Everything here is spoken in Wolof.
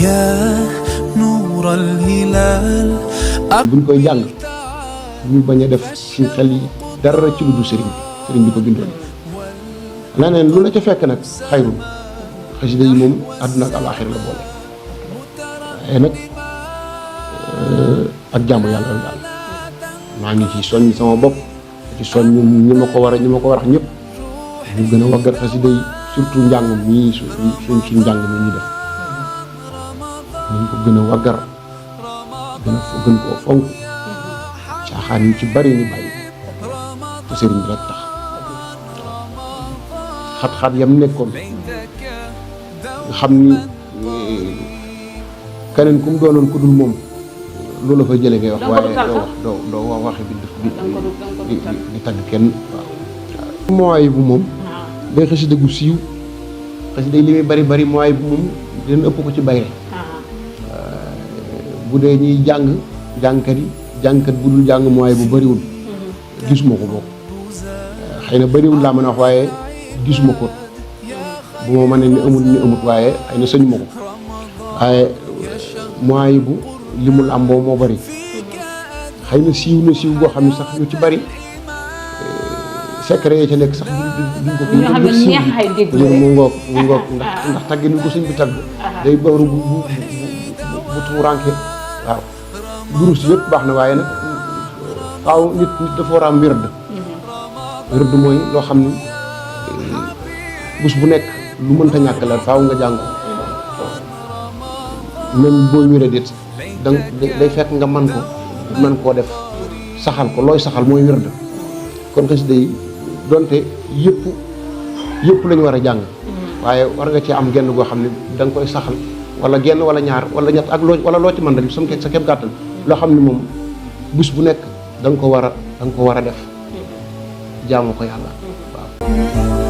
يا نور الهلال. buñ koy jàng ñu bañ a def suñ xel yi dara ci lu du sëriñ bi ko bindoon leneen lu la ca fekk nag xayrul xasida yi moom àdduna ak alaaxira la boole waaye nag ak jaamu yàlla daal maa ngi ci soññ sama bopp ci soññ ñi ma ko war a ñëpp ñu gën a waggar xasida yi surtout njàng mii suñ njàng mi ñu def ñu ko gën a waggar gën koo fonk caaxaan yu ci bari ñu bàyyi te sëriñ bi rek tax xat-xat yam nekkoon nga xam ni keneen ku mu doonoon ku dul moom loolu la fay jëlee ngay wax waaye doo wax waxi di tagg kenn waaw mooy bu moom day xasida gu siiw xasida yi li muy bari mooy bu moom dina ëpp ko ci bayre bu dee ñuy jàngkat bu dul jàng mooy bu bariwul gisuma ko bokk xëy na bariwul laa mën a wax waaye gisuma ko bu ma mënee ni amut waaye xëy na sëñu ma ko waaye mooy bu li mu làmboo moo bari xëy na siiw goo xam ne sax ñu ci bari secret yi ca nekk sax duñ ko nga xam ne neexay dégg mu ngoog ndax tagg ni ko sëñ bi tagg day bawru bu tuuranke waaw durus yëpp baax na waaye nag faaw nit dafa war a am wird mooy loo xam ni bés bu nekk lu mënta ñàkk la faaw nga jàng ko même boo wéree déet day fekk nga man koo def saxal ko looy saxal mooy wird kon xasida yi donte yëpp lañu war a jàng waaye war nga ci am genn goo xam ne da nga koy saxal wala genn wala ñaar wala ñett ak loo ci mën rek sa képp gàttal loo xam ne moom bés bu nekk da nga ko war a def jaamu ko yàlla waaw